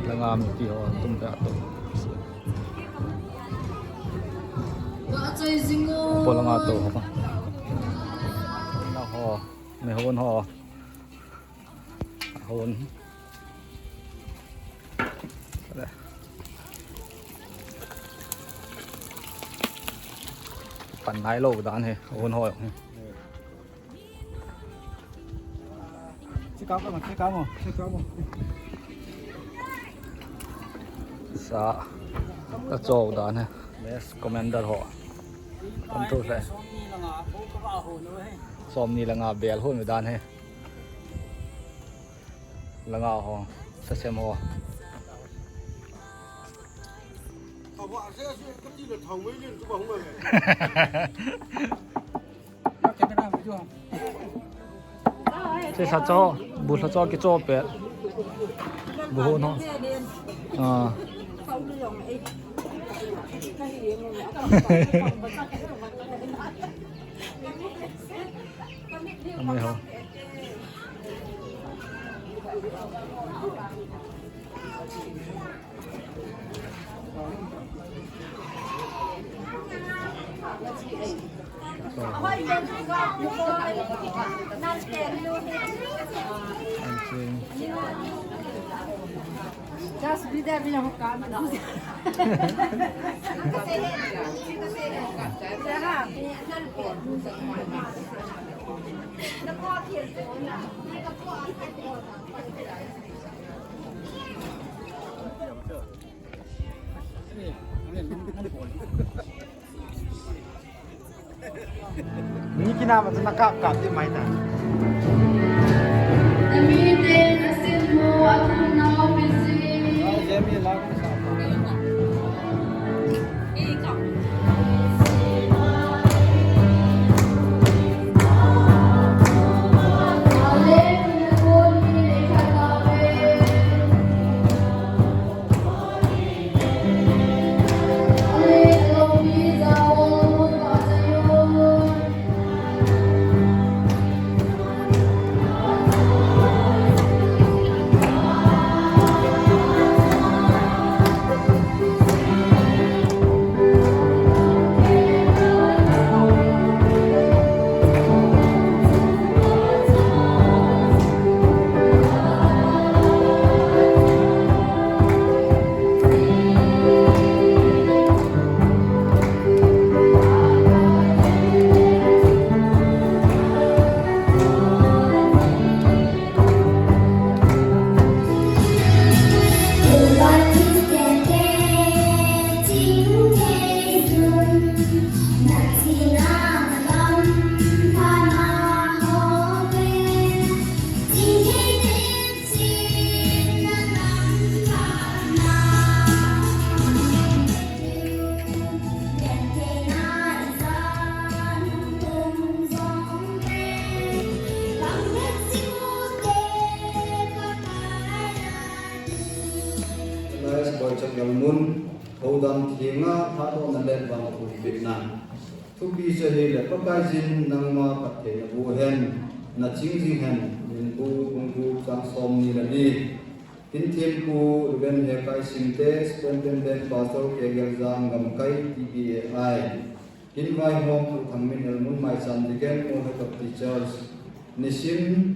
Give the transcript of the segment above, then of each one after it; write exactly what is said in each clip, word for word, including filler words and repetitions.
Langa mipi ho tum pe ato. Bolanga to ho. Na ho, me hon ho. Hon. Pan nai lo dan he, hon ho. Check out mo, check out mo, check out mo. Sa, ka chou dan he. Base commander ho. Kan tu le. Som ni le nga bel hon dan he. Langa ho, sasem ho. Che sa cho, bu sa cho, ki cho pe. Bu ho no. Ah. Ame ho. Ni kina ma na kap kap ti mai ta. Namite nasin mo atum nao pisi. Jemi la. Nice boy, chak yal mun, hodam thenga, thadohna le vangphu pehna. Thupi chu ahile, Pakaiyin nangma phattheina boh hen, naching jing hen, Minbu bung gup chang som ni le li. Tin thempu Reverend Hekai Simte, Superintendent Pastor K Geljang Gamkai T B A I. Tin vaihom Pu Thangminlal Mun Maicham Deacon, Mohe Baptist Church. Nisim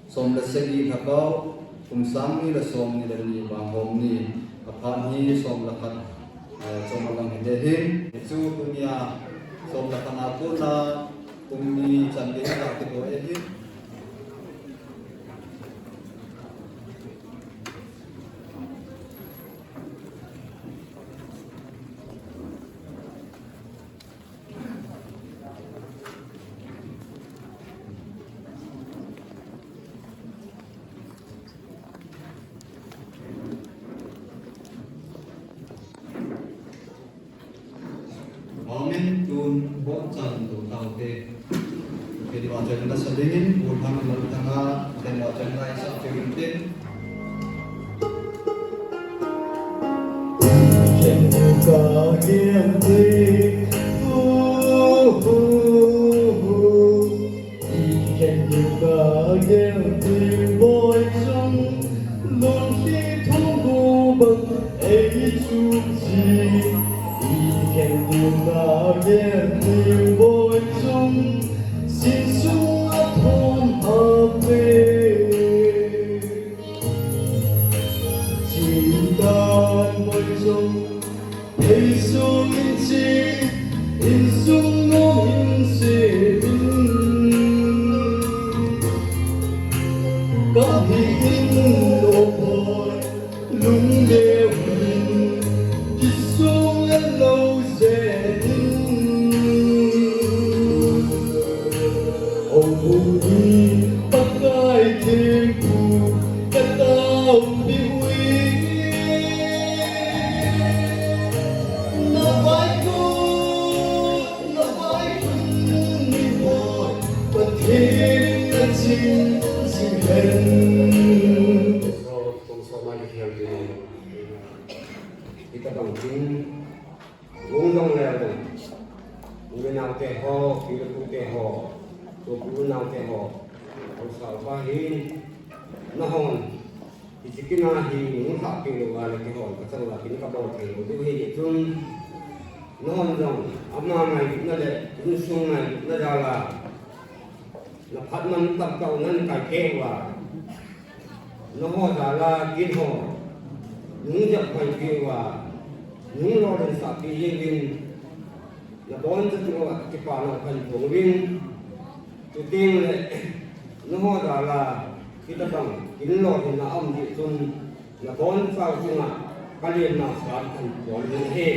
som le sagi Lhakao, Kum sang ni le som ni le ni vang hom ni, aphat hi som le khat, eh, chom alang hile hin. Hichu tunia som le khat a kona kum ni chan gei a kito e hin. Amen. Tun bon chan to tau te. Kedi wa chen na sa dingin, bon hang lo tanga, chen wa chen na sa firin tin. Lungdong le dong. U le nao te ho, pi le pu te ho, tupu nao te ho. Haosa upa hin, nahon, hiche kin a hi, nung thah pi lou a le kihon, ka chang la kin ka bol thei lou diu hi chun. Nahon jong, ama ngailutna le, insung ngailutna jal a. Na phat man tam tau nan kai keu a. Nangho jal a kin ho. Nung jep pai keu a. Nung lolhinsah pi jeng in. Na bon cha tu a kipa na kan phong vin. Chuteng le. Nangho jal a. Kita bang. Kin lolhinna um jeh chun. Na bon chau chunga. Ka lienna sa kan phong vin ahi.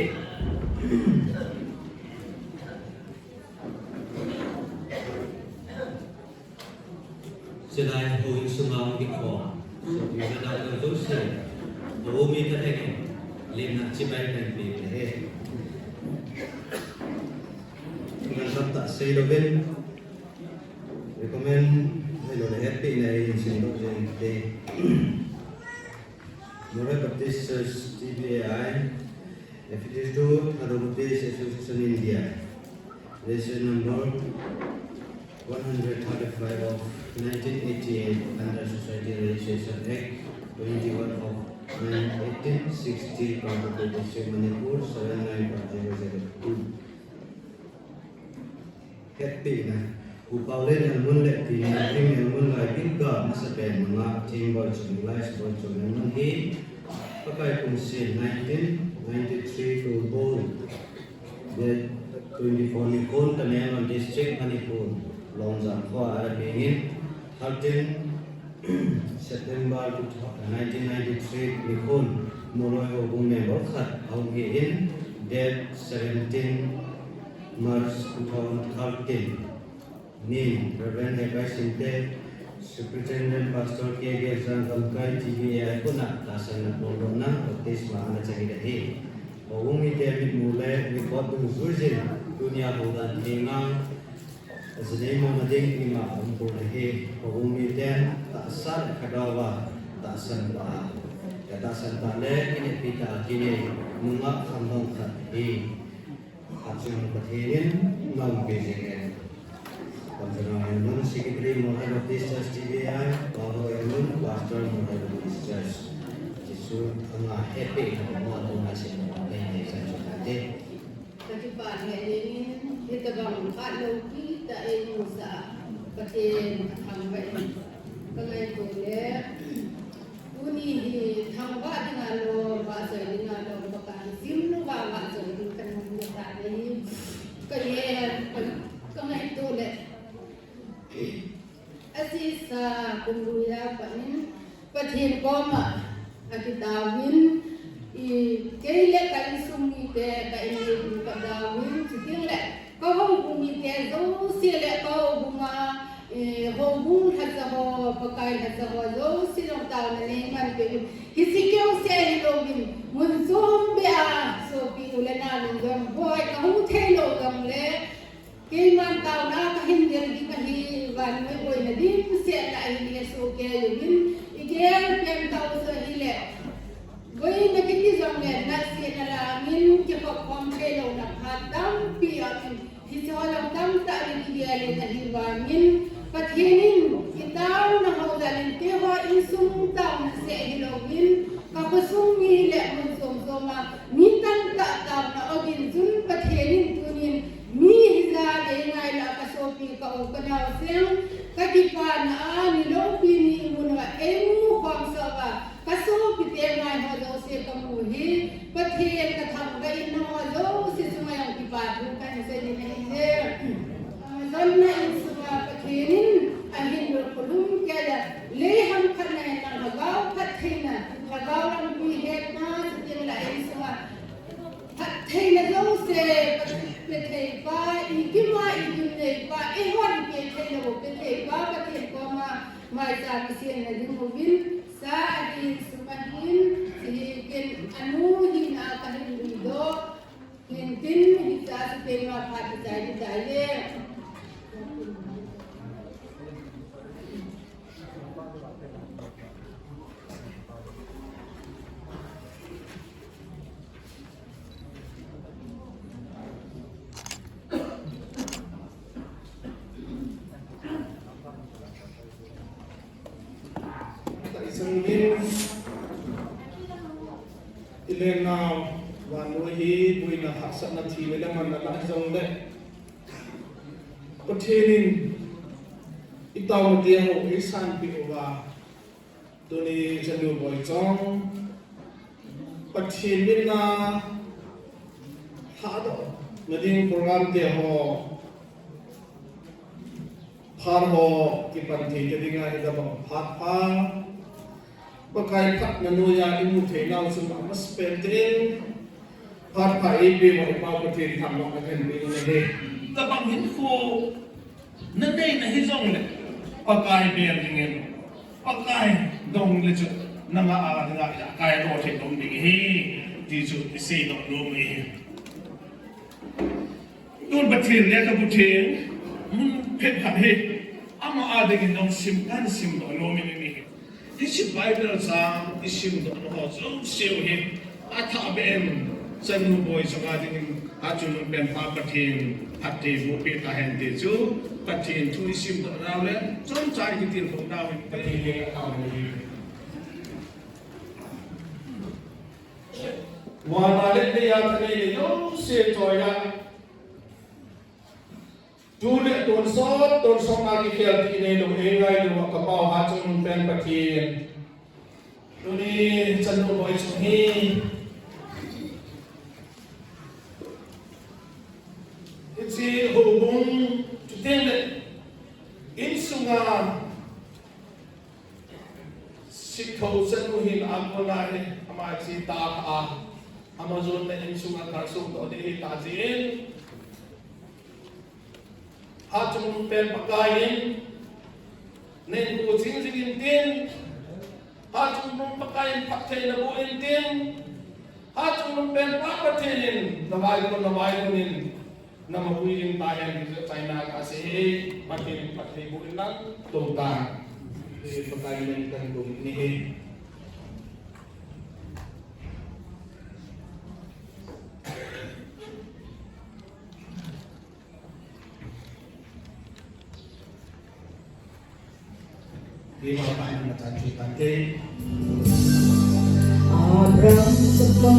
Chulai houin sunga hung kikhom, sopina dang jouse, hou mi talheng in, lemna chibai kan pe uve. Ngan tamtah sei louvin, recommend, hello, le happy na in sin lo jeng te. Moreh Baptist Church, T B A I, affiliated to Thadou Baptist Association India, registration number one hundred thirty-five of nineteen eighty-eight under Society Registration Act twenty-one of nine eighteen sixty, Kangpokpi District, Manipur, seven nine five zero zero two. Hetpina, Pu Paolen Elmun le Pi Nengthing Elmun lai gitga masapen manga Theng Boichung, Elias Boichung Elmun hi, Pakai kumsen nineteen ninety-three Tolbol, date twenty-four nikhon, Tamenglong District, Manipur, Longzang khoa ana pengin, thirteen September two thousand, nineteen ninety-three nikhon, Moloi Houbung member khat ahung hi in, date seventeen March two thousand thirteen nin, Reverend Hekai Singte, Superintendent Pastor K B Zangkam Kai T B A I kona tahsanna phongdohna baptisma ana chang in ahi. Houbung mite mitmu le record dungjuijin, tunia houdan thenga, ajinei mona ding ima umpon ahi. Houbung miten tahsa le khagao a tahsan tah a, katahsan tah le kineppi tah a kinei nungah khangdong khat ahi. Achung Pathen in nang pe jing e. Pastor Elmun, Secretary, Molhoi Baptist Church, T B A I, Pastor Elmun, Pastor, Molhoi Baptist Church. Jesu anga happy na mo mo na sin mo na ne chan chu na te. Ka kipah ngei in, hitabang khat lou kitah in sa, Pathen athangvah in. Ka ngaito le, Koma, akitaovin, i, kei le ka insung mite, ka in neipu kataovin, chuteng le, ka houbung mite jouse le ka houbunga, i, houbung lhacha ho, Pakai lhacha ho, jouse jong taona neiman peh uvin. Hiche keuse hilouvin, mun chom beh a, sopi u le nao in jong, boi, ka hung thei lou jong le, Keiman taona kahin del ding ahi, vannoi boina dimset na ahi, asoh kei uvin, igel pen tausa hile. Boina kiti jong le, nasena langin, kikhop khom thei louna phat tampi aum in, hiche ho jong tamtah in igel in ahi vangin, Pathen in, itaona ho jal in, keiho insung taona seh hilouvin, ka khosung mi le mun chom chom a, mi tamtah taona ogin chun Pathen in tunin, Mi hijat ei ngai la ka sopi ka u ka nao seng, ka kipana a ni loupi ni mun uva ei mu khom sa uva, ka sopite ngai ho jouse ka mu hi, Pathen ka thangvah in nangho jouse chunga jong kipa thu kahin sei ding ahi. Amazon na insunga Pathen in ahin lolkhulum kei a, leiham khat na hin lang lhagao phattheina, lhagao lampi hetna, chuteng le insunga Phattheina jouse, Pathen pethei pa, ikim a ikim nei pa, eihon pethei lou, pethei pa, Pathen koma, maicham isemna ding uvin, sa ahin, sum ahin, hitin, anu hin a kahin lui doh, hintin, hicha chu keima phat kichai kichai e. Ilen nau, vannoi hi, boina hahsatna thina le manna lah jongle, Pathen in, itaona te ho, eisanpeh uva, Tuni chanu boi chong. Pathen min a lhadoh na ding program te ho. Phat ho kipan thei ta dinga hidam a phat pha. Pakai phatna noiya imu thei nau chu amasapen te. Phat pha eipeh mo i Pau Pathen thangvahna kahin pe u ahi. Tabang hinkho na neina hijongle, Pakai bel dingin, Pakai dong le chu, nanga a dinga, Pakai lo thei dong ding ahi, ti chu, isei doh nom ahi. Tun Pathen lekhabu theng, mun phabep khat hi, ama a dingin dong sim, kahin sim doh nom in ahi. Hiche Bible chang isim doh nau ho jouse hi athah beh in chanu boi chunga dingin Hatchungnungpen Pa Pathen phattheiboh peh tahen ti chu Pathen thu isim doh nau le chomcha ikitilkhou nau hin Pathen in athah beh in. Vana le leiya thanei le jouse choi a. Tu le tonsot, tonsot a kikhel ti neilou, eingailou, ka Pau Hatchungnungpen Pathen. Tuni chanu boi chung hi. Hiche houbung, chuteng le, insunga, Sikthou chanu hin akona hi, ama chi ta a, Amazon na insunga kalsong doh ding ahi ta jin. Hatchungnungpen Pakai in, neipu jing jing intin, Hatchungnung Pakai in phattheina boh intin, Hatchungnungpen Pa Pathen in, navaikhun, navaikhun in, Namapui ding tahen ti chu achaina kasei hi, Pathen in phatthei boh in lang, tou tan. Hi Pakai min in kahin tou in ahi. Hi Pakai min in kahin tou tan te. Abraham chapa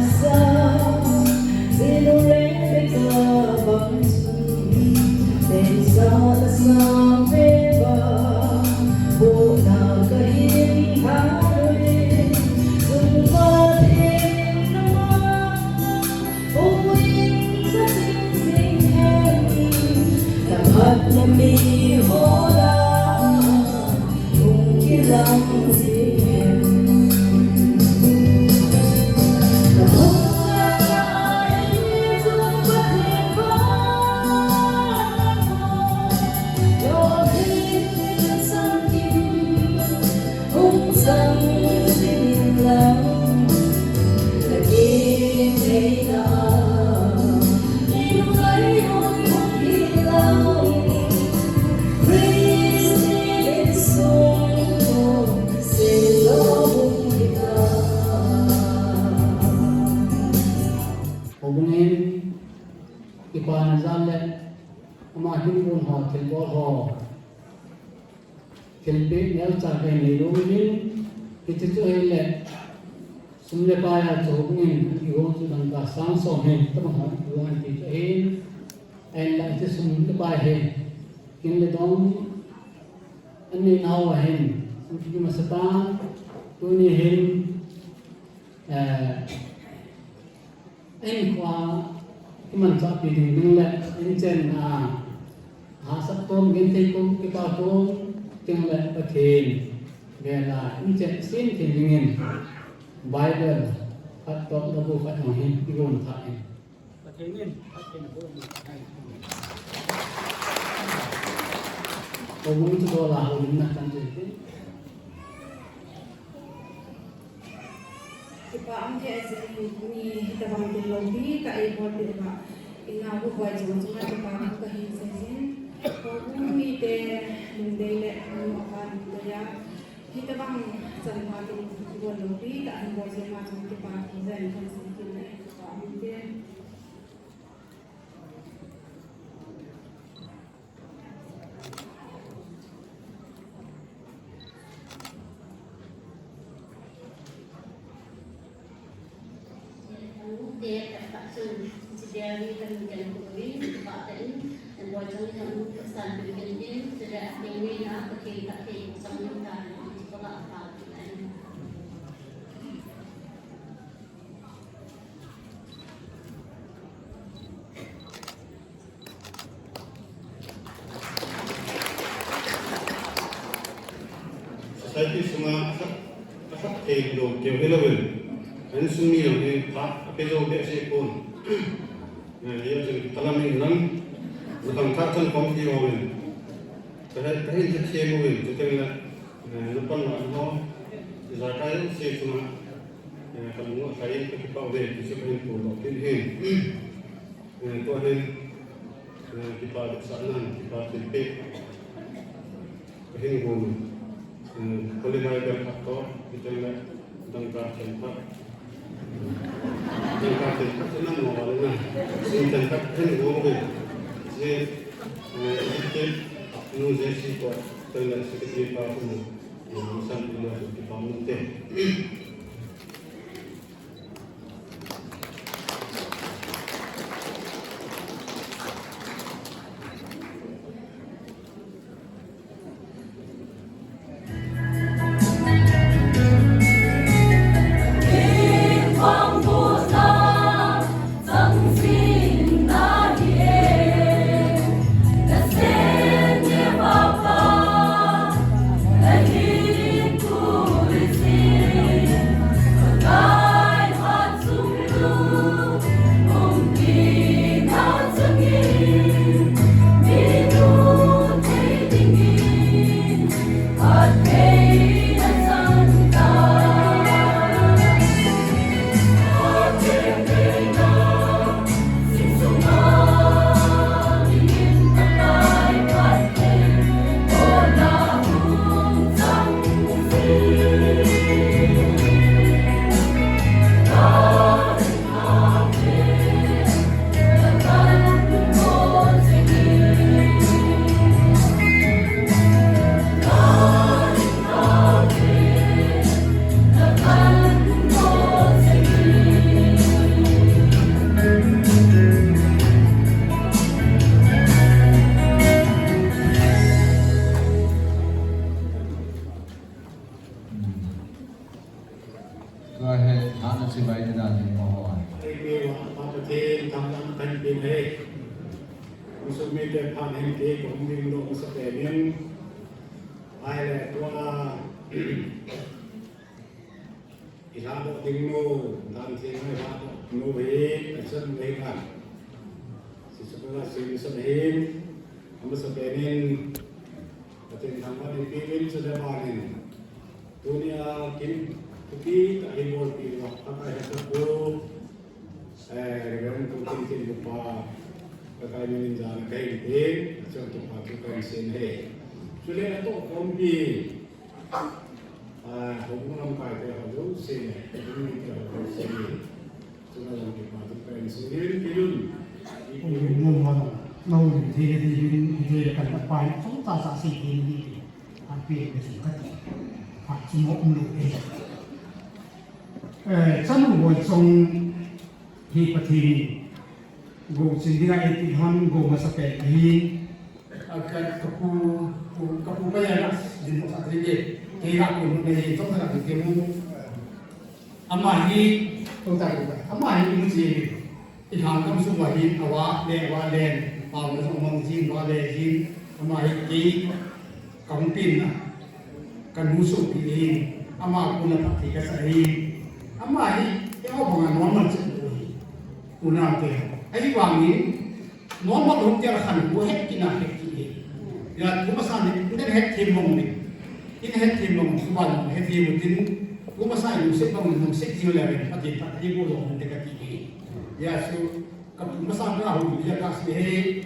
Isaac, Zinu Rebekah bang chun, Messiah la sang peh ba, bohna kahin tha loi, chun Pathen in ama, houin ka ching jing hen, na phatna miho lah. Hung kilang jing hen, Cha ka hin nei lou in, hiche chu ahile, sum le pai a chu hung in, i hung chu dangka sang som hin, tabang hung in ti chu ahin, ahinla hiche sum le pai hi, kin le dong, an nei nau ahin, an ti masa tan, tuni hin, eh, Ahin kho a kimanchahpi ding ding le, inchen a, hahsat kom, genthei kom, kipa kom, ting le Pathen vela, inchen sem thei dingin, Bible khat toh labu khat jong hi, i gon tha in. Pathen in, Pathen in, Houbung chu dola, houbung na kan chu. Kipa um thei jeh in, tuni hitobang thil loupi tah eibolpeh uva, inao u Boichong chunga kipa thu kahin seijin. Houbung mite lungdei le lung apan dei a, hitobang chan pha thil bol loupi tah hin bol jeh ma chunga kipa thu kahin seijin, kipa um thei. Society sunga akhat, akhat thei lou keu hilouvin, insung mi jong hi phat ape jou behseh pon. Eh, hijeh chun kalam in lang, natong khat chan khom ti uvin, kahin, kahin hethem uvin, chuteng le, eh, napan uva ho, ijakai jouse chunga, eh, kalung u alhai in kakipah uve, ti chu kahin phongdoh kit in. Eh, tua hin, eh, kipa vetsahnan, kipa thilpeh kahin gon. Eh, Holy Bible khat toh, hiteng le dangka themkhat. Dangka themkhat chu nangma vale na. Sing themkhat kahin gon uvin. Hiche, eh, Egypt nu Jesse toh, hiteng le secretary pa khu, eh, San Ilio kipa mun te. Tua hi, thana chibai ding dan ding mo ho. Ei, mi wa, pa Pathen, thangvah in kan pin hei. Musu mi te phan hen ke, kong ding lo, musu te nin. Ai le, tua, i la do ding mo, dan theng i la do mo hi, a chan mo hi kan. Si su la si mi sa hin, a musu te nin. Pathen thangvah in pin, chule ban in. Tunia kin thupi tah hin bolpi uva, Pakai hahsat u, eh, Reverend Pu Kimtin Upa, Pakai min in jana kahin pe, achung kipa thu kahin sei e. Chule atoh khompi, ah, houbung lamkai te ho jouse, houbung mite ho jouse. Chunga jong kipa thu kahin sei in, Pi Lun. Pi Lun. Nangma, nangma thei thei hin, thei kan ta pai, chomcha cha sei thei ni. An Pi le sung kati. Phat chu mo um lo e. Eh, chanu Boichong hi Pathen in gou chin dinga eipeh hon gou masa pen ahi. A ka, ka pu, pu, ka pu pa ya na, din mo sa trin de. Kei ga pu mo nei, tong sa ka pu ke mu. Ama hi, tong sa ka pu. Ama hi mu chi. I lhangkam sung uva hin, ava le, ava le, pao na sung mang jin, va le jin, ama hi kei, ka hung pin na, ka nu sopi hin, ama kona phatthei ka sa hin, ama hi, eiho banga normal chet lou hi, u nao te, ahivangin, normal hung tia khan, u het kit na het kit hi. Ya, tu masa ni, u het thim mong ni, in het thim mong, tu ban het thim u tin, tu masa ni, u set mong ni, u set jing le, phatthei, phatthei bo lo, hung te ka ti hi. Ya, su, Ka pu masa ka hu ya ka si he.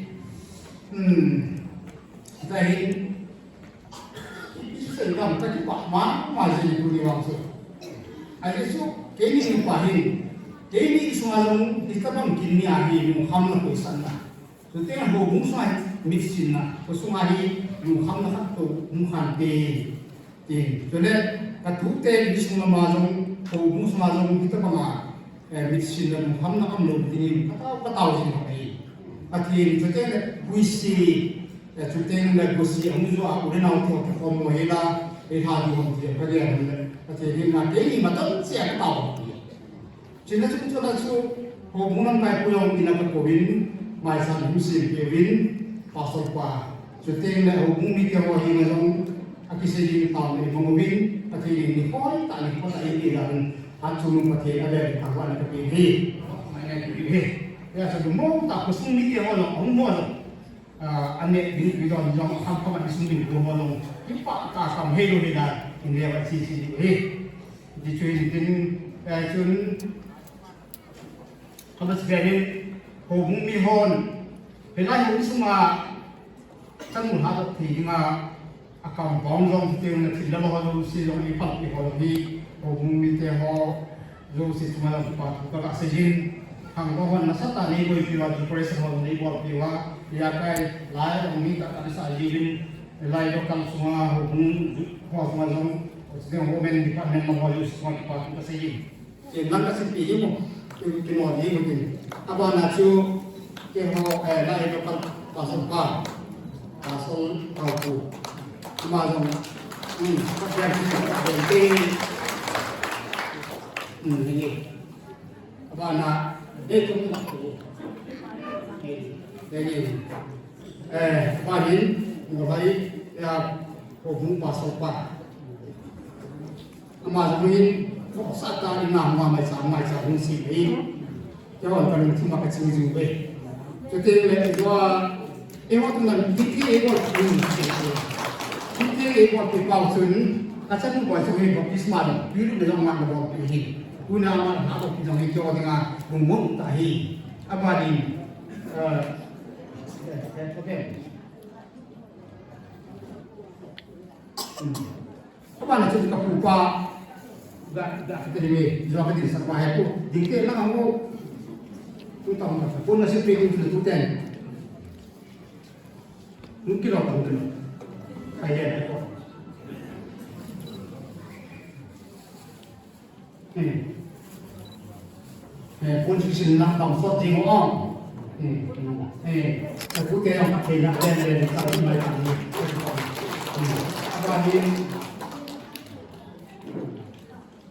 Hmm. Tahin. Isu sen gam ka kipa ma, ma jin ku ni wang su. A Jesu, keini nupa hin. Keini isunga jong, itabang kin ni ahi, lungkham na koisan na. Chuteng ho bung sunga hi, mitsin na. Ko sunga hi, lungkham na khat to, lungkham te. Tin, chule, ka tute, mi sung lama jong, houbung sunga jong, hitabanga, eh, mitsin le lungkhamna um lou dingin, ka tao, ka tao jing lou ahi. Pathen, chuteng le, huisi, eh, chuteng le, gusi, amu jo a, u le nao te, ka khom mo hi la, eh, ha di hom ti, ka dia hom le, Pathen, hin na, keini matan sia ka tao. Chule chu, chule chu, houbung lamkai pu jong ina ka kouvin, maisan hung sem peuvin, Pastor pa. Chuteng le houbung mite ho henga jong, akisei ding taona imang uvin, Pathen in ni hoi tah, ni hoi tah in eilan, hatchungnung Pathen avel in thangvahna ka pe hi. Mai ngai pe hi. Ya sa du mo ta khosung mite ho jong, ahung ho jong. Ah, ane ding pi don jong, kham kham a insung ding pu ho jong. Kipa tah kham hei lou hi dan, in le va chi chi ding hi. Ti chu hin tin, eh, chun, Thomas Bell in, houbung mi hon, hilai hung sunga, chanu lhadoh thei dinga, a compound jong, chuteng le thil la ho jouse jong, i palpi ho jong hi, houbung mite ho, jouse chunga jong kipa thu ka ga sei jin, thangvah hon nasatah in nei boipi uva, decoration ho jong nei bolpi uva, ya kai, lai jong mi tah tah in sa jiuvin, lai local sunga, houbung ho sunga jong, chuteng women department ho jouse chunga kipa thu ka sei jin. Ken lang ka simpi hi mo, ken, ken mo ni mo ken. Abana chu, keiho, eh, lai ka pa, Pastor pa, Pastor pa pu. Ama jong, hmm, ka pian ki ka pian te. Hmm, ni. Abana, eh, kum na pu. Eh, eh, eh. Eh, abana, mo bai, ya, ko hung Pastor pa. Ama jong hin, ko sa ta in na hung maicha, maicha hung si ve. Keiho ka lungthim a ka ching jing ve. Chuteng le, eiho, eiho tuna, P T A eiho, P T A eiho, pi pau chun, ka chanu boi chu hin baptisma ding, pi lu le jong ma na bol pi hin. Tuna ma na bol pi jong hin keiho dinga, lungmong tah hi. Abana, eh, eh, okay. Hmm. Abana chu ka pu pa, ga, ga, ka ti ve, jo ka ti sa pa he pu, ding te lang mo. Tu ta mo, pu na si pe tu tu ten. Nu ki lo ta nu. Ka ye ko. Hmm. Eh, constitution na dam sot ding o. Hmm. Eh, ka pu te ang ka pe na, le, le, le, ka pu mai ka ni. Hmm. Abana,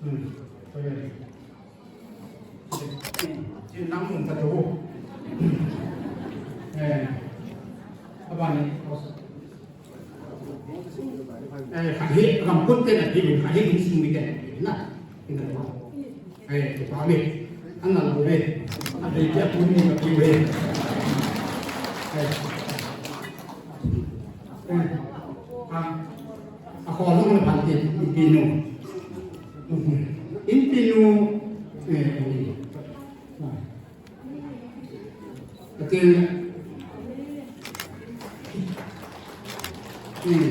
hmm. Sorry. Hmm. Nang mun ta tu. Eh. Abana. Eh, khat hi, ram kun te na, hi, khat hi, hi, sung mi te na, hi, na. Eh, tu pa mi. An na lo ve. An dei kia kun ni ma ki ve. Eh. Eh. A, a ko lo na pan ti, ti nu. In ti nu. Eh, eh. Pathen, hmm.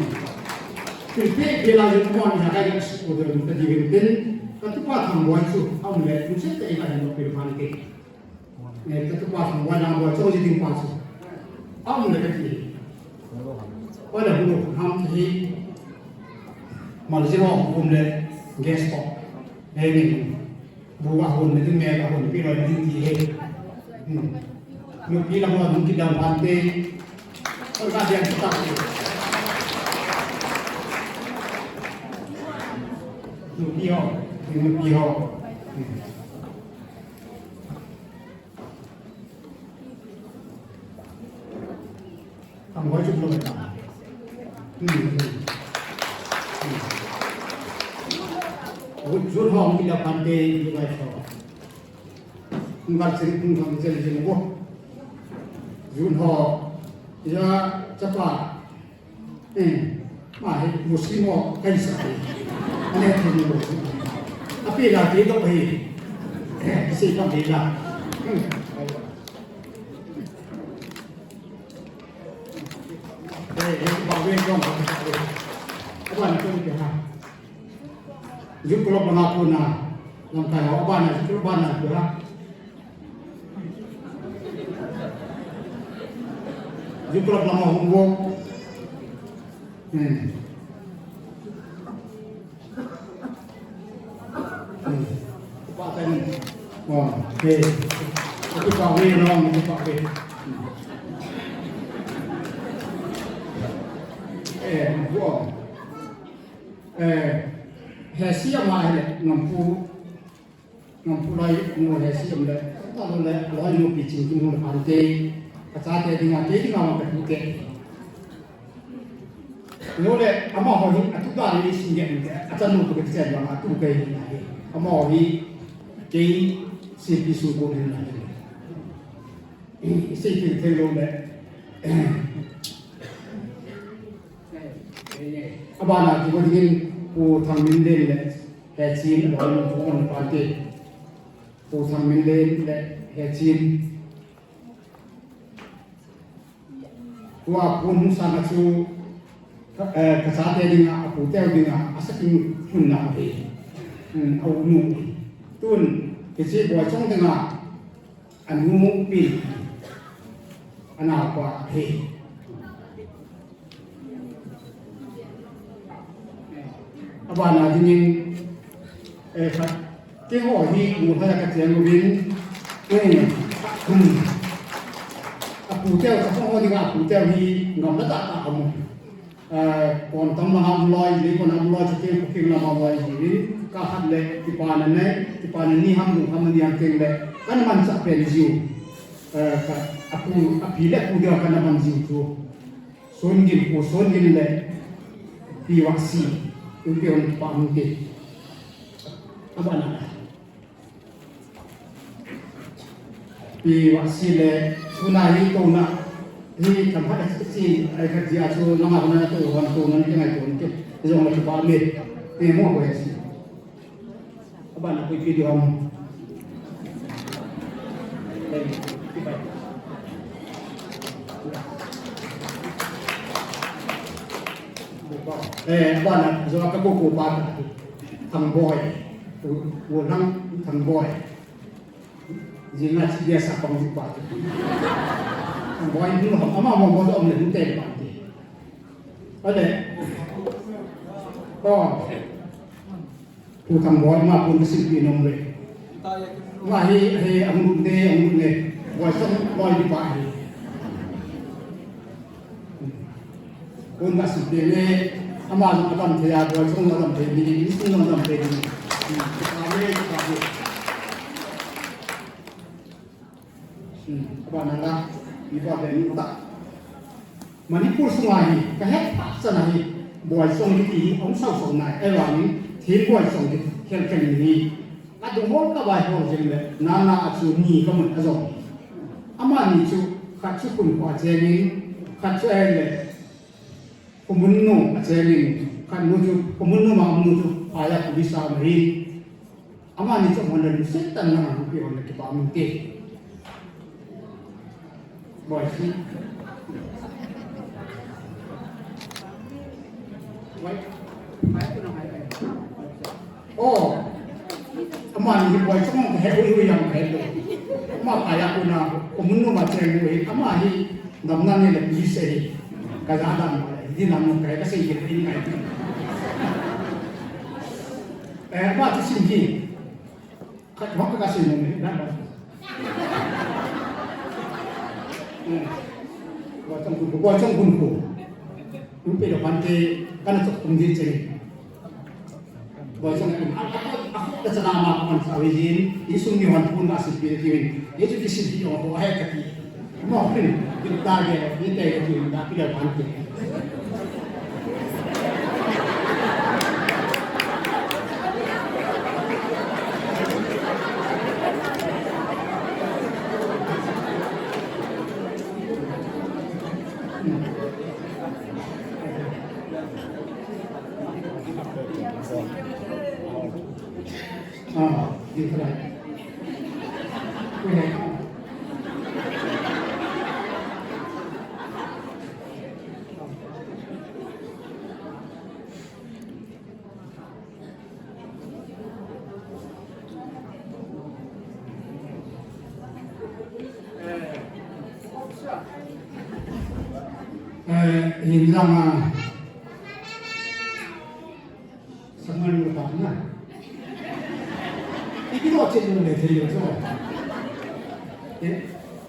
Thilpeh peh lai jong mon ha kai ka sukhu de ka diuvin tin, ka tupa Thangboi chu, aum le, lungset tah in ka hin nop peh phan te. Eh, ka tupa Thangboi, Thangboi chu, ji ding pa chu. Aum le ka ti. Oi le, bu ham hi. Malziro hum le guest ko. He ni. Bu a hum le ding me la hum pi lo ding ti he. Hmm. Nupi la mo ding ki dam han te. Ko ka dia ki ta. Nupi ho. Nupi ho. Hmm. Ang wai chuk lo ta. Hmm. Hmm. Jun ho ang kila pante ni wai so. Ang kal sing ang kal sing sing bo. Jun ho. Ya chapa. Eh, ma he, Muslim ho, kai sa he. Ane thei ni lo. Api la ti do he. Eh, si pa de la. Eh, eh, ba we dong, ba we. Aba ni ko ni ha. Ju ko lo ba na ko na. Lam kai ho, aba na, ju ko lo ba na ko ha. Ju ko lo ba na ho wo. Hmm. Hmm. Pa ta ni. Oh, okay. Itu pa we no, itu pa we. Eh, wo. Eh, he si ama he ngam pu. Ngam pu lai, mo he si am le, ta lo le, loi mo pi ching tung mo le pan te, ka cha te dinga, te dinga ma ka tu te. Lo le, ama ho hi, a tu ta le si nge, a cha no ko ke chen ma, a tu ke ni na he. Ama ho hi, ke si pi su ko ni na he. Si pi te lo le. Abana ki ko dingin Pu Thangminlen le Hechin, a doi mo pu on pante. Pu Thangminlen le Hechin. Tua pun hung sang a chu, eh, ka chate dinga, a pute dinga, a sakin hun na hi. Hmm, a unu. Tun, kichi boi chong dinga, a nu pi. A na pa hi. Abana dingin, eh, khat, keiho hi, mu phaya ka cheng uvin, eh, hmm. A pute, ka ho dinga a pute hi, ngam la ta ta amu. Eh, kon tam la ham loi, ni kon ham loi, chuteng ko king la ham loi, ni, ka khat le, kipa na ne, kipa na ni ham, ham ni ham teng le, kan man sa pen jiu. Eh, ka, a pu, a pi le pu dia kan man jiu tu. Songin, Pu Songin le Pi Vaksi, Pi Hon pa mute. Abana. Pi Vaksi le, tuna hi tuna, hi tam ha si, ai ka dia chu, lama hona to, hon to, nan ke ngai to, ke, jong le pa me, te mo ko si. Abana koi video ham. Eh, abana, jo ka ko ko pa ta. Thang boy. Wo lang thang boy. Jing na chi dia sa pang ju pa. Thang boy ni lo, ama mo mo om le te pa te. Ale. Oh. Pu Thang Boi, ma pun ka silpi nom ve. Ma hi, hi, ang lut ne, ang lut ne. Boi Song, boi di pa hi. Pun ka silpi ne, ama jong adam thei a, Boi Song jong adam thei ni, ni Song jong adam thei ni. Ka ne, ka ne. Hmm, abana la, iba be ni ta. Manipur sunga hi, ka het phat chan a hi, Boi Song kiti hi, hung sau sau nai, ahivangin, thim Boi Song kiti, khel khel in hi, adung hol ka vai hol jeng le, nana a chu ni ka mun a jong. Amani chu, khat chu Khunkhua chengin, khat chu ahile, Khomunnu a chengin, khat nu chu, Khomunnu ma nu chu, phaya police a um ahi. Amani chu hon le lungset tah in nang hung pi hon le kipa um te. Boi si. Boi. Boi tu nang ai ai. Oh. Amani hi Boi Song he hui hui yang he lo. Ama phaya kona, Khomunnu ma cheng hui. Ama hi damna ni le police hi. Ka ja dam ma le. Di nam no ka he ka sei ke ni ngai. Eh, ba ti sim ji. Khat hok ka sim ni na. Ba chang kun ko, ba chang kun ko. Rupe lo pante kana chok kum di chang. Boy chang a, a, a, a, a, ka chana ma ka man sa wi jin, insung ni hon pun ka sipil ki win. Ye chu ki sipil o ko hai ka ti. Mo pin, pin ta ge, ni te ge pin ta pi le pan te. Eh, hinlanga. Sangan mo pa na. Iki to chin mo le thei yo so. Eh,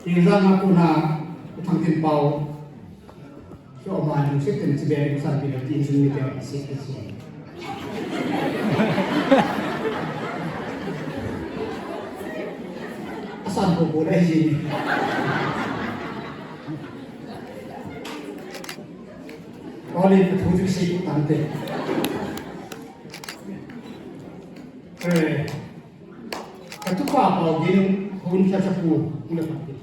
hinlanga ko na thang tin pao. Kio ma ni se ten si be ni sa pi na tin sun ni te si si. Asan ko ko dai si ni. Oli ka thu si tante. Eh, ka tupa pao din hun sa sa pu, ula tante.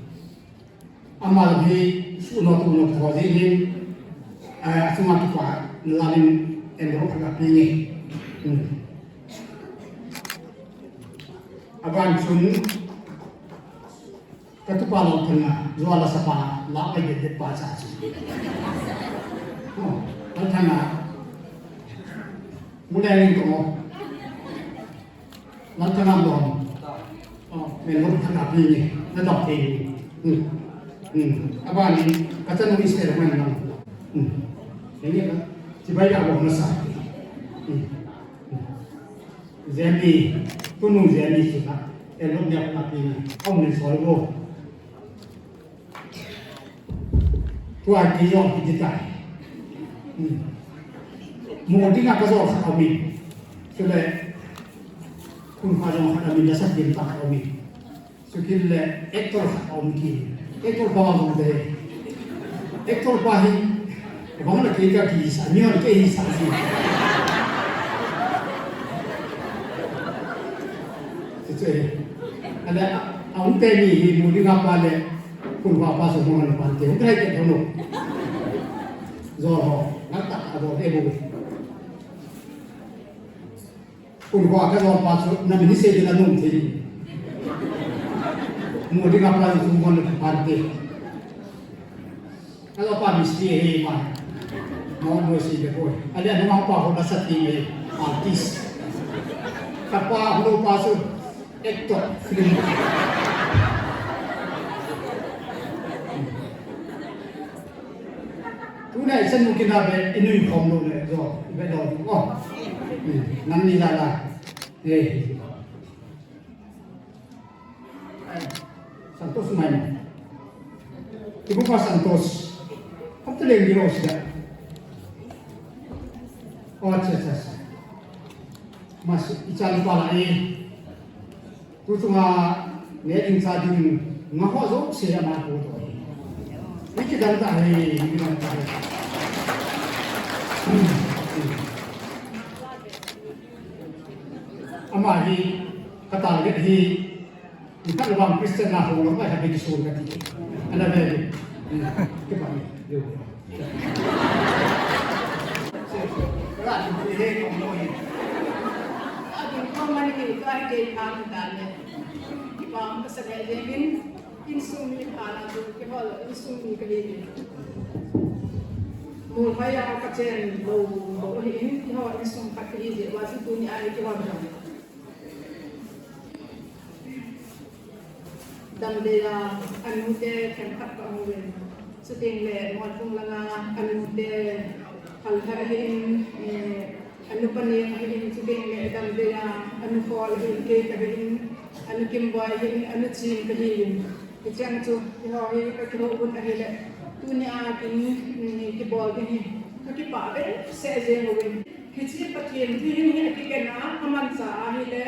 Ama hi su no tu no tho ji hin, eh, asuma tu pa lalin en ro ka pi ni. Hmm. Aban chun ka tu pa lo thanga, jua la sapa la ai de pa cha chu. Oh, la thanga. Mu le ni to. Lam thanga dom. Oh, men lo thanga pi ni. Na dom te ni. Hmm. Hmm. Aba ni, ka chan ni se man na. Hmm. Ni ni ka. Chibai ya bo na sa. Hmm. Hmm. Jemi, tunu jemi sina. Elo ni ka pi ni. Om ni so bo. Tua ti jong hiti tai. Hmm. Mo dinga ka jong sa amin. Chule, kun ka jong sa amin, da sa tin ta amin. Chukit le actor sa amin ki. Actor pa jong de. Actor pa hi, bang la ke ka ki sa, mi hon ke hi sa si. Chuche. Ale, a, a un te ni hi, mo dinga pa le, Kun va pa so mo na pan te, un trai ke thono. Zo ho, na ta a zo te bo. Kun va ka zo pa so, na mi ni se de la nung te. Mo de ka pa so mo na pan te. Ka zo pa mi si he ma. Mo mo si de ko. Ale no ma pa ho na sa ti me. Artist. Ka pa ho pa so. Actor, film. Tuna i sen mu kina be, i nui khom lo le, jo, i be lo, oh. Hmm, nang ni la la. Eh. Santos mai. Ibu pa Santos. Apa tu lagi lo sida. Oh, acha, acha, acha. Mas, i chan pa la eh. Tu chunga neh ding chah ding nga ho jouse ama pu to. Mi kidang tah hi, mi kidang tah hi. Ama hi, ka target hi, nikhat le vang Christian na hung lou mai kha be kisun kati. Ana ve. Kipa ni. Ading ko mani ka hi kei pha mi ta le. Kipah ka sa ngai jeng in, insung mi pha na tu, kihol insung mi ka hi. Molphai a ka chen lou, lou hi in, kihol insung khat ka hi jeh, va chu tuni a hi kihol jong. Damdei a, anute themkhat ka um uvin. Chuteng le Moiphung langa anute Phalher ahin, eh, Anu Paneng ahin, chuteng le Damdeia, anu Khol ahin, kei kahin, anu Kimboi ahin, anu Ching kahin. Hicheng chu, eiho hi kakihou un ahile, tunia kin, mm, kibol ding hi kakipah behseh jeng uvin. Hiche Pathen thu hi akikhen a, amanchah ahile,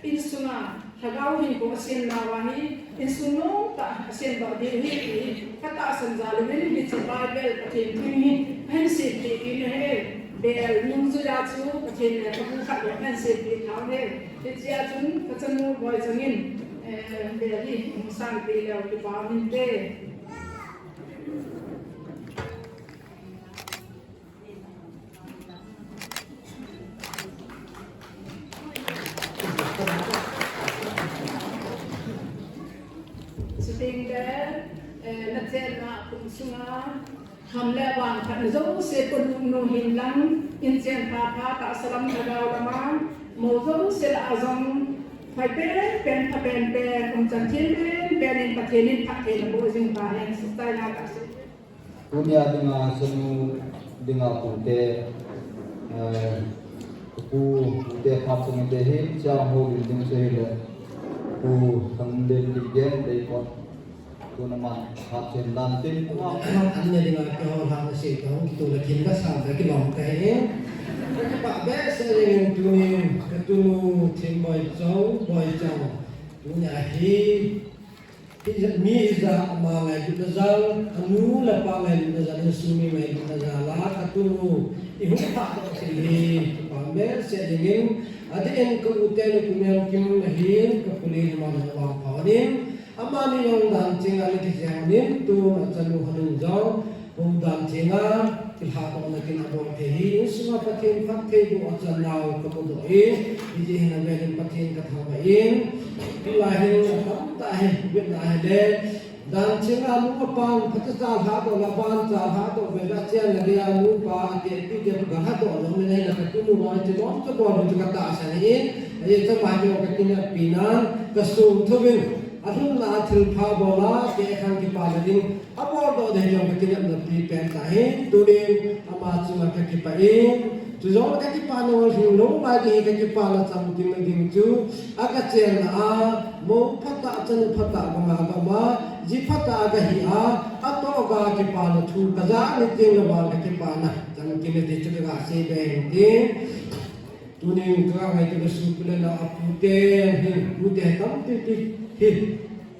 insunga Lhagao hinkho asem nauva hi, insung nomtah a asemdoh diu ahi ti hi katahsan jal uvin, hiche Bible Pathen thu hi ahin seipeh kit in ahi. Bel nungjui a chu Pathen lekhabu khat bou ahin seipeh tha uve. Hichea chun kachanu Boichang in, eh, bel hi hung sanpeh leu kipa um inte. Chuteng le, eh, nachenna kum sunga kham le vang phatna jouse polut nu hin lang, inchen pha pha, tahsa lam, lhagao lama, mou jouse lah a jong, hoi penpen, pha penpen, umchan thim penpen in Pathen in phatthei naboh jing tahen, sister na tahsa. Tunia dinga chanu dinga pute, eh, pu, pute phat chanu te hi, chang houlim ding chu ahile, Pu Thanglen Kipgen, Leikot, tuna man phat chen dan tin. An ne dinga kihou lhah na sei ka hung kitu le kin ka sa ka kilom ka hi. Ka kipah behseh jeng in tunin, ka tunu Thim Boichong, Boichong. Tunia hi, Hijat mi hijat ama ngailutna jal, anu le apa ngailutna jal, insung mi ngailutna jal a, katunu, ihung phah doh thei hi, kipah behseh jeng in, adeh in ka u te le ka neo Kim ahin, ka pu le Hima le Vangpha in, amani jong dan cheng a le kijeng in, tun achanu hon in jong, Houdan thenga, kilhadohna kin abol thei hi, insunga Pathen phattheiboh achan nau kamudoh in, hijeh hin avel in Pathen kathangvah in, tulai hin atamtah hi, vetna hile, dan thenga nu apan, phatecha lhadoh le abancha lhadoh ve le achenna geiya nu pa, ati, ati, ati, kalhadoh jong le, katunu vang, hiche bou chu bol ding chu katahsan in, ajeh chu ama jong kakineppi nan, kasung thouvin, alhunna a thilpha bol a, kei khang kipana ding, Abol doh ding jong kakinepna pipen tahi, tunin ama chunga kakipah in, chujong le kakipana lhinglou mai ding hi kakipana chamkim na ding chu, agachenna a, mou phatah, chanu phatah banga gam a, ji phatah a gahi a, atoh ga kipana thu kaja ni teng le vang kakipana chamkim na ding chu kagasei be hin tin. Tunin ka ngaito le sopi le nao apute, hi, pute tampi pi, hi.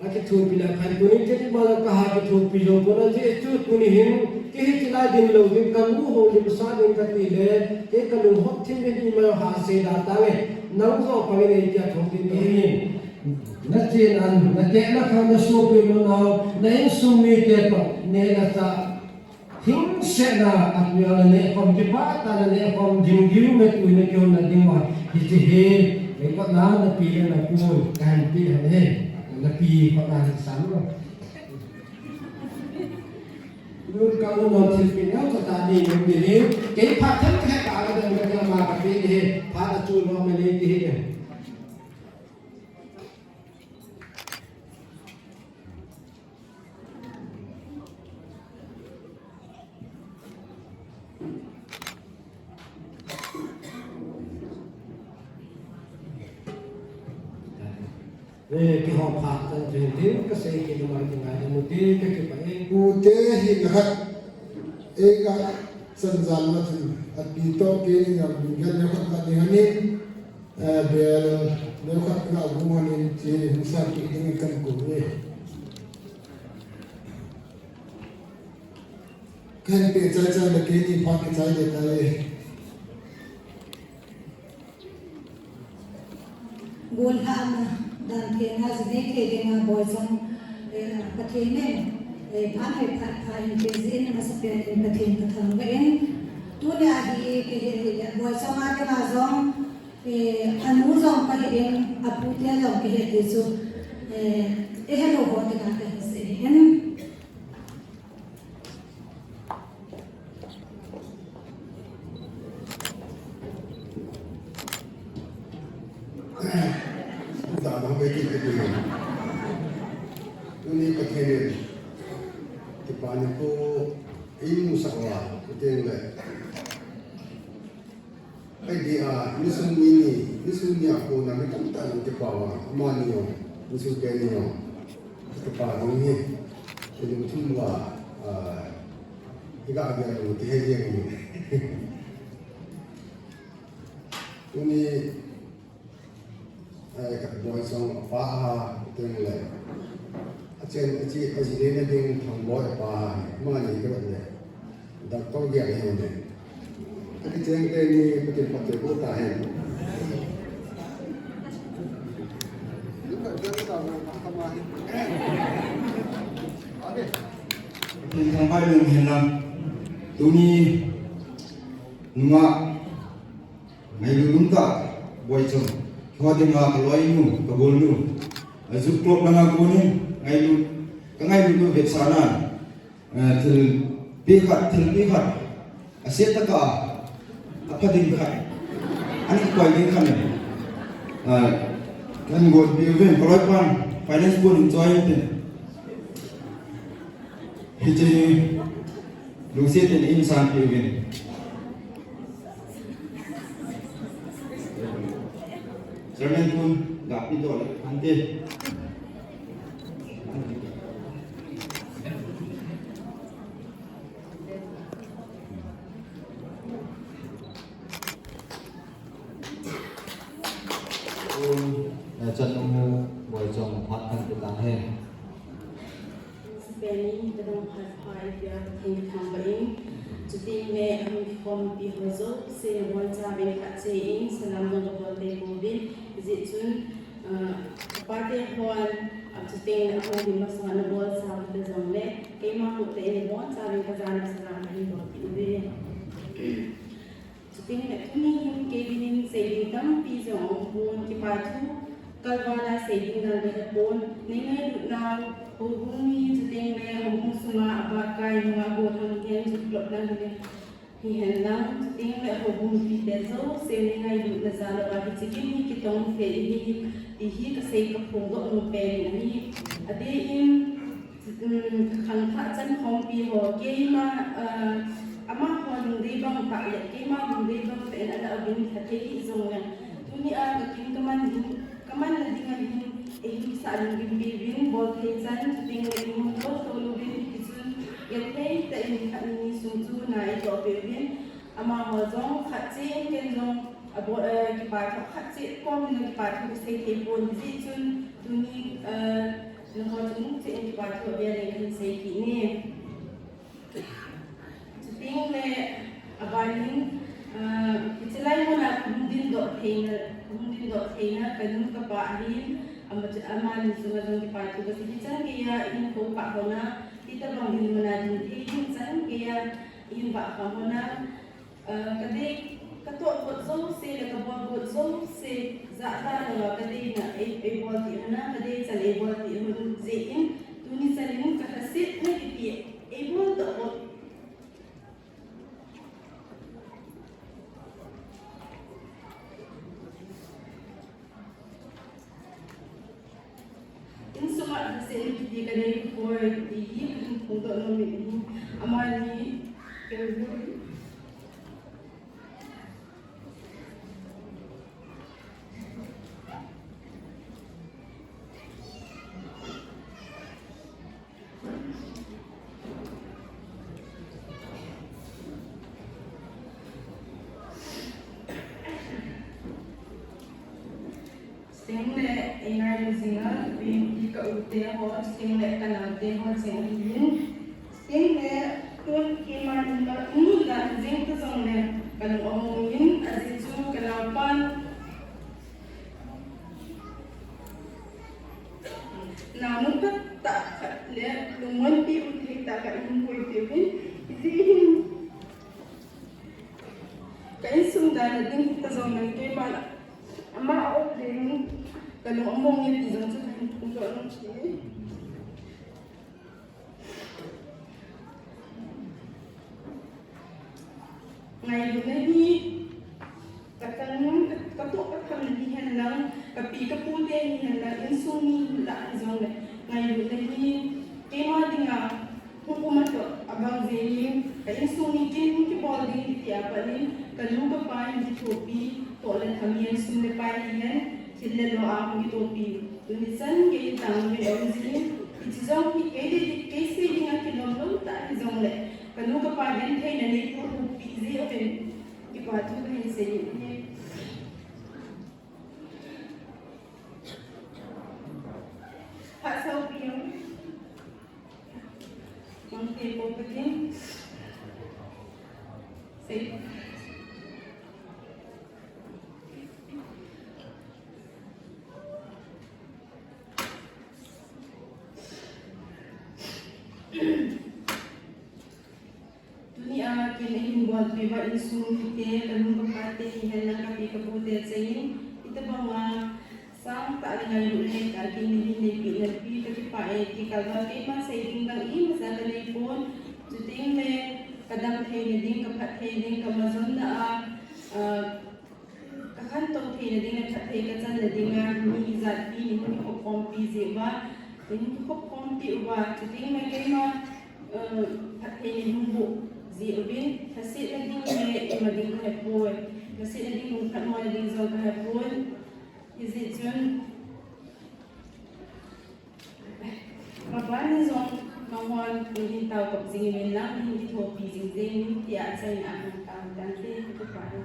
Akithopi le khan tunin kei ma la kaha kithopi jou pon ajeh chu tuni hin, kei hi chilai ding lou ding kanu houlim sa ding kati le, kei kalung hot thim in ima ha sei da tange, nang jo pang in ei tia thou ding hi. Nachen an, nateh nakhang nasopi nanao, na insung mite toh, neh le chah, Hingsetna a tuia naneh khom, kipah tah a naneh khom, ding ding na tui na kihon na ding uva, hiche hi, eikot na napi le napu, kahin pe hon e, napi khut na hin sam lo. Nun ka u non thilpeh neo khat a nei nom ding hi, kei phat themkhat a ka dong ka dong ma ka pe ding hi, phat a chu nom na nei ding hi. Eh, kihou phat chan chen tin, kasei kit ma kingai mu te, kakipah e. Pute hi khat, eh, ka chan jan ma chun, api toh kei ni ngam ding, gan neo khat ding ahi. Eh, bel, neo khat na gu manin, che, hung sa kit ding kan kou e. Kan pe chai chai le kei ni pha ke chai le tai. Gollhahna, dan theng a, ji nei thei ding a Boichong, eh, Pathen in, eh, phat hoi phat pha in pe jin, masapen in Pathen kathangvah in. Tunia hi, kei hi, hi, Boichong a dinga jong, Eh, anu jong kahi in, apute jong kahi ti chu, eh, ihelou ho dinga kahi jeh in. Dada be ki ki ki. Tuni Pathen in kipana thu eimusah uva, Pathen le. Dia, insung ni ni, insung ni a kona mi tamtah nang kipah uva, amani jong, insung teni jong, kipah ding ahi, ilungthim uva, ah, iga gel u ti ahi jeng in. Tuni, eh, ka Boichong apa a, teng le. Achen, achi, aji le na ding Thangboi apa a, amani ka le. Doctor dia le ne. Aki cheng teni, Pathen phatthei boh tahen. Pathen thangvah in umhen lang. Tuni, nunga, ngailut umtah, Boichong. Keiho dinga kaloinu, kabolnu. Ajuk klop langa konin, ngailut, kangailutnu vetsahnan. Eh, thilpeh khat, thilpeh khat. Asettah a, apha ding khat. Ana koi ding khat. Eh, kahin gonpeh uvin, kaloipan, finance pon in choi in tin. Hiche lungset in eihin sanpeh uvin. Chairman pon, ga pi doh le, ante. Pon, eh, chanu Boichong phat kahin pe tahen. Spending the long hard five year thing thang ba in. Chuting le hung form pi ho jouse, Boichong ben khat che in, salam dong ka bol te ko bin. Hijeh chun, ah, pate hon, ah, chuting le hung din masang ana bolsa te jong le, keima ko te in Boichong ben ka jana salam hin bol pi uve. Chuting le tuni hin kei dingin sei ding tampi jong aum pon, kipa thu kalval a sei ding dan beh apon, nei ngailut nau, houbung mi chuting le houbung sunga abakai nunga gollhang hihen, jutlop lang hihen, hihen lang, chuting le houbung mipite jouse nei ngailutna jal uva hiche kin hi kitong thei ahi, ti hi kasei kaphongdoh nom pen in ahi. Adeh in, Um, khangthah chan khompi ho, keima, ah, amaho lungdei bang tah le, keima lungdei bang tah in ana uvin, khatvei hih jongle. Tuni a kakin kaman ding, kaman na ding a hin, eihimsah lunggim peuvin, bol thei chan, chuting le eimun lou lou louvin, hiti chun, genthei tah in khat ni sung chu na eitoh peuvin, amaho jong khat cheh in ken jong, abol, eh, kipa thu khat cheh kom in kipa thu kasei thei pon, hijeh chun, tuni, eh, Nangho chunga cheh in kipa thu avel in kahin sei kit e. Chuting le, abanin, ah, hiche lai muna kahung dingdoh theina, kahung dingdoh theina, kanu kapa ahin, ama chu, amani chunga jong kipa thu kasei, hichan geiya, eihin kou kha hon a, hitabang dinmun a ding thei ding chan geiya, eihin vah kha hon a, Ah, kadei, katoh got jouse le kabol got jouse, jahda louva kadeina, ei, eibol ding hon a, kadei chan eibol ding hon jeh in, tuni chan in kalhasetna kiti, eibol doh got. Insung a lhasetna kiti kadei poi, ti hi kahin phongdoh nom in ahi. Amani, Chuteng le, eingailu jinga, pi, pi ka u te ho, chuteng le, ka nao te ho, cheng ahin. Chuteng le, tun keima nunga, nunga jeng ta jongle, ka lung among in, ajeh chu ka naopan. Naonu tah tah khat le, lungmonpi u thei tah khat in pui pi uvin, ijeh hin. Ka insung dan a ding ta jongle keima, ama a-op ding, ka lung among e ti jong chu kahin phongdoh nom kit e. Ngailutna hi, ka chanu, ka, katoh ka tham hihen lang, ka pi ka pu te hihen lang, insung mi hilah hijongle, ngailutna hi, keima dinga, Hung um atoh abang jeh in, ka insung mi kin hung kibol ding kiti a pat in, ka nu ka pa in kithopi, toh le tham in sum le pai hihen, thil le lo a hung kithopi. Tuni chan kei in tang uvin aum jin, hiche jong hi kei dei, kei sei ding a kilom lom tah hijongle, ka nu ka pa gentheina nei puipi jeh uvin, kipa thu kahin sei in ahi. Phat sopite. Mangthei pou kati. Sei. Tuni a kin eihin bolpeh uva insung mite, ka nu ka pa te, hihen lang ka pi ka pu te chengin, hitobang a sangtah le ngailut le tah a kin neihin neipeh napi kakipah e, ti kalval keima sei ding dang imacha kanei pon, chuteng le kadam theina ding, kaphat thei ding, kamajonna a, ah, kakhantou theina ding le phatthei kachanna dinga, mi ijat pi neihin kikhopkhompi jeh uva, neihin kikhopkhompi uva, chuteng le keima, eh, phatthei neihin boh jeh uvin, lhasetna ding le ima ding kahepoi, lhasetna ding lungphat moina ding jong kahepon, hijeh chun, Maban in jong, nahon, neihin taokop jing uvin lang, neihin kithopi jing jeng in, tia achaina a hung tao tante, kitupa in.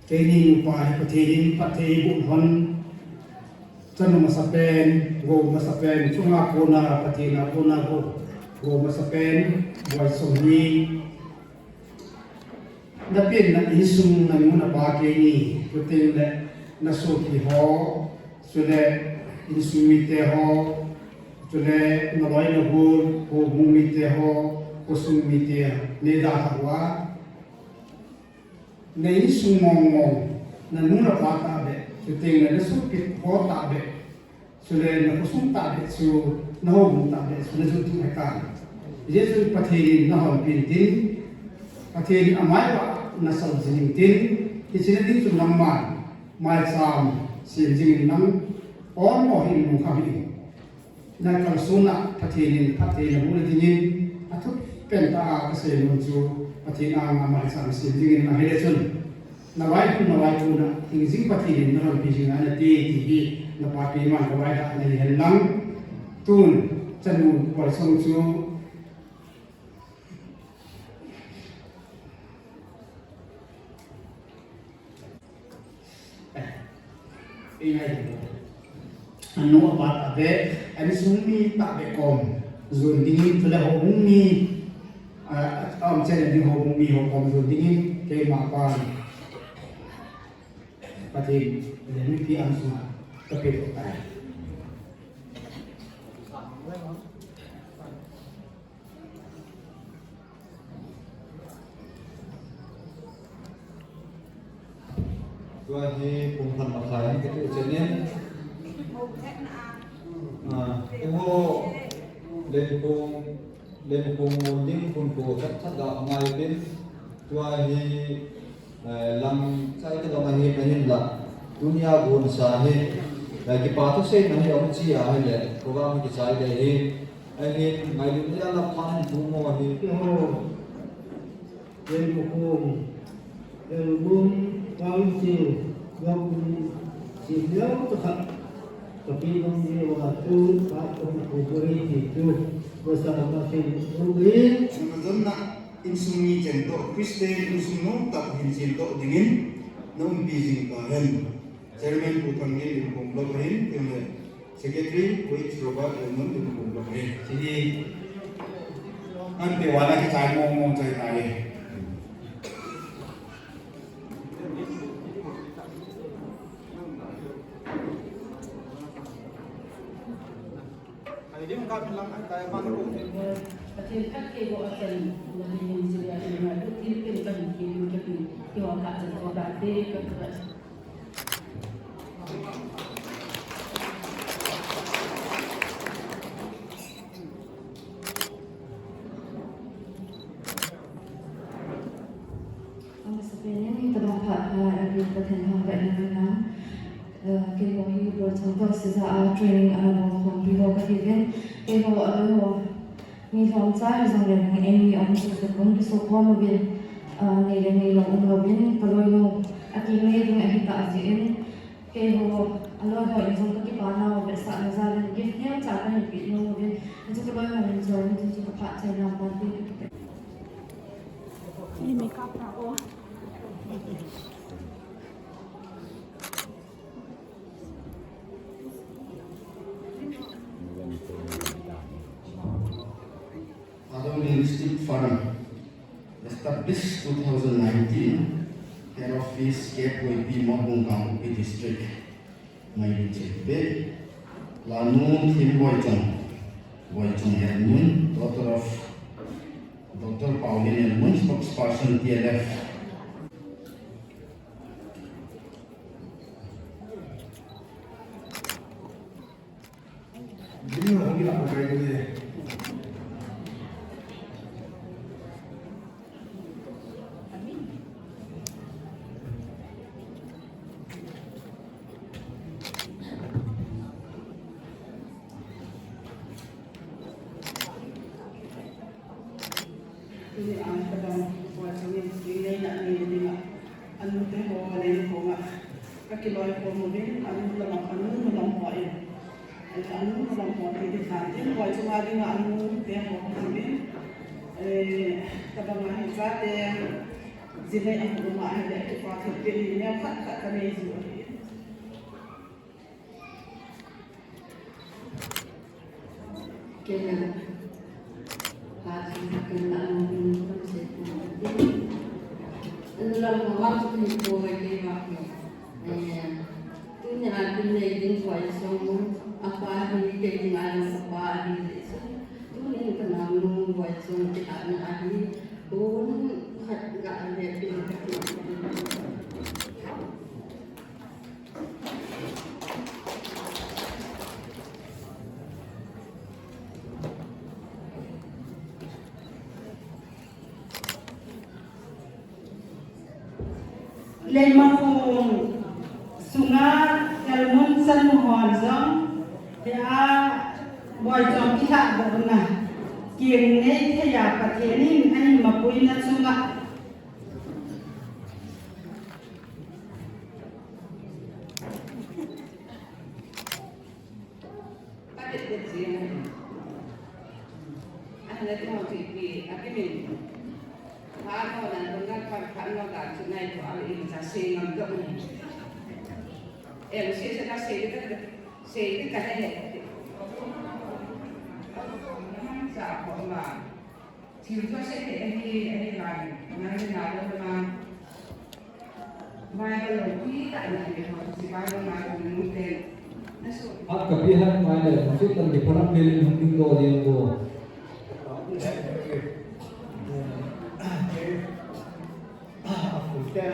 Keini nupa hi Pathen in phatthei eiboh hon, chanu masapen, gou masapen, chunga kona, Pathen a kona gou, gou masapen, Boisong hi, napenna insung nanu napa keini, chuteng le nasopi ho, chule insung mite ho, chule naloi nagol, houbung mite ho, khosung mite, neidalhah uva. Na insung mong mong, nanu napa tahbeh, chuteng le nasopi ho tahbeh, chule nakhosung tahbeh chu, nahoubung tahbeh chu najot thei ahitan. Hijeh chun Pathen in nahonpin tin, Pathen in amaivang nasal jing intin, hiche na ding chun nangman maicham sem jing in nang, on mo hin nung kham in. Nakalson a Pathen in phatthei naboh na dingin, athupen tah a kasei nom chu Pathen anga maicham sem dingin ahile chun, navaihom navaikon a hingjing Pathen in nalhonpi jing nante ti hi napa keiman kavaihom nahi hen lang. Tun chanu Boisong chu Anu apa tahbeh, insung mi tahbeh kom jon dingin, chule houbung mi, a, a, um, chule ding houbung mi ho kom jon dingin, keima pan Pathen le mipi angsunga kapeh tai. Tua hi pung khat makhai hin kati u chun in. Ah, eiho Lenpong, Lenpong mun ding hun ko khat khat la ngai tin. Tua hi Eh, lam chai ka dong ahi, ahinla. Tunia gonsa hi, eh, kipa thuseina hi ahung chi ahile, program hi kichai ding ahi. Ahin, ngailutna jal a phat hin thu mo ahi. Eiho, Lengmukhong, Lengmum, Kau in si, yong in si, yong tu khat. Tapi yong ni wa tu, ka tu na ku tu ri si tu. Wa sa ma si tu ri. Nang zon na insung ni chen to, Christian insung no tak hin chen to dingin, nong bi jing ka hen. Chairman Pu Thang ni lim kum lo hin, kin le. Secretary, Pu Robert Lemon, Lemon Lemon. Sini. Ante wala ke chai mong mong chai tai. Pathen khat keiho achan, Pathen in jeh a, Pathen khat keiho achan, keiho khat chan ko ta te, khat. Amasapen in tabang phat, ah, Pathen thangvahna ngen lang. Eh, keiho hi Boichong toh Siza a training ana bol khompi ho kahiuvin. Keiho aloi ho. Mi lhomcha hijongle nang eini um chu tukum kiso khom uvin, ah, nei le nei lou umlouvin, kaloi ho, akeng nei ding ahi tah jeh in, keiho, aloi ho in jong kakipa nau, vetsahna jal in gift neocha kahin pe nom uvin, hichu kaloi ho in jong, hichu kaphat chai nam tante. Ni makeup na o. Thadou Linguistic Forum, established two thousand nineteen, head office, K P O P, Motbung, Kangpokpi District, Maibin Chekpe, Lanu Thim Boichong, Boichong Helmun, daughter of Doctor Pauline Helmun, spokesperson, T L F. Tuni a tabang Boichong in kei neina nei dinga, anu te ho leng konga kakiloi khom uvin, anu lam, anu lam ho in, eh, anu lam ho te ding tante, Boichong a dinga anu te ho khom uvin, eh, tabang a hi chate, jinei a hung um a hile, kipa thilpeh hi neo khat khat kanei jiu ahi. Kei la, pa chu kei la, um, um, se ko. Anu lam ho ma chu ni ko ve kei va ko. Eh, tuni a tuni ding Boichong, apa hi kei ding a apa hi le so. Tuni ka naonu Boichong kei a na ahi. Un khat ga le pin ka ti. Leimakhong sunga Helmun chanu hon jong, hia Boichong kilhahdohna, keng nei thei a Pathen in ahin mapuina chunga. Ka det det jeng ahi. Ahile tu hung chu ipi, akimin. Phat ho nan, tun nan phat, phat ho dan chu nai tu a le in cha sei ngam doh ni. Em, sei, sei ka sei ka, sei ka he he. Cha ko ma. Thil thua se te ahi, ahi lai, ngai le na lo ma. Mai ka lo pi ta na ni ho, si ba lo ma ko nu te. Na so. Hat ka pi hat mai le, ma si tan ki pharam pe le hung ding do ding do. A pu te,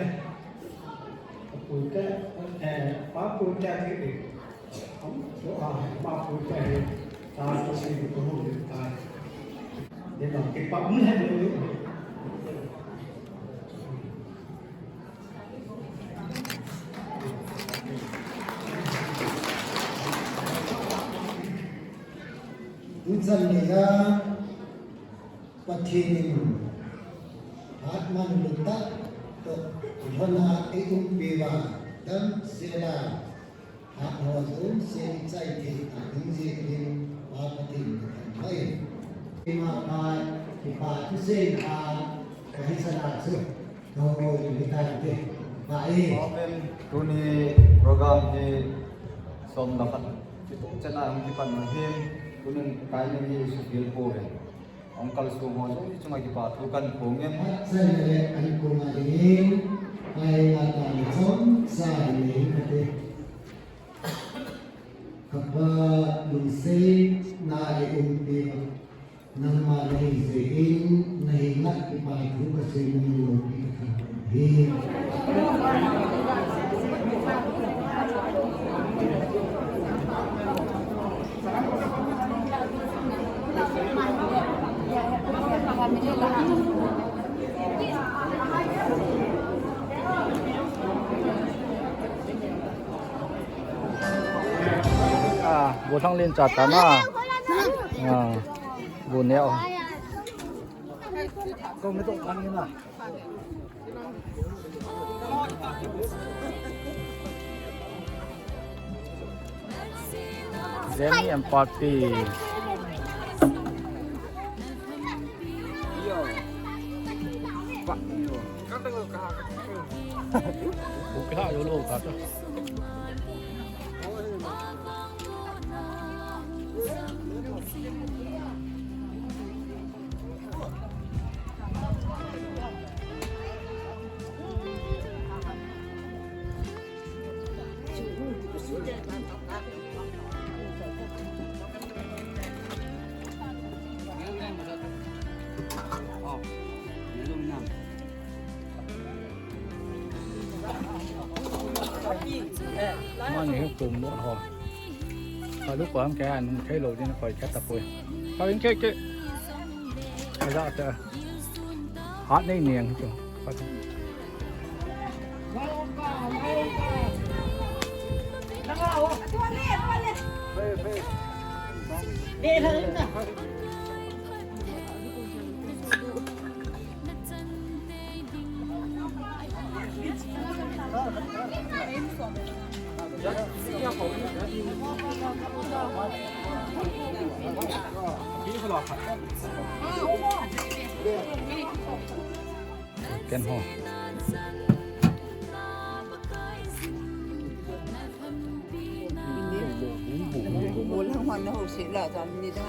a pu te, eh, pa pu te ki. Tuchan geiya Pathen in hat manlu tah Hona i umpi uva, damsel a, hat ho jouse i chai thei ta ding jeh in, Pa Pathen ka thangvah e. Ima pa, kipa thusei a, ka hetsah a chu, ka hoi tu hi ta te, Pa e. Amen. Tuni program hi som le khat kitu chan a hung kipan u ahin, tunin kai ni hi sukil poi. Hung kalsong ho jouse chunga kipa thu kahin phong e. Phat chai le kahin phong a dingin, pai la ta ni chomcha nei kate. Ka Pa, lungsetna i umpi uva, nangma nahi jeh in, nahenga kipa thu kasei, nangin loupi ka thangvah e. Ah, bu thang len cha ta na. Ah, bu neo. Kong ni to kan ni na. Jenny and Party. Buka yo lo ka ta. Mani hi kum mo ho. Ka lu ko am ke an thei lo din koi khat ta poi. Ka in ke ke. Ka ja ta. Hat nei niang chu. Ken ho. Bol hang hon na ho se la jam ni da.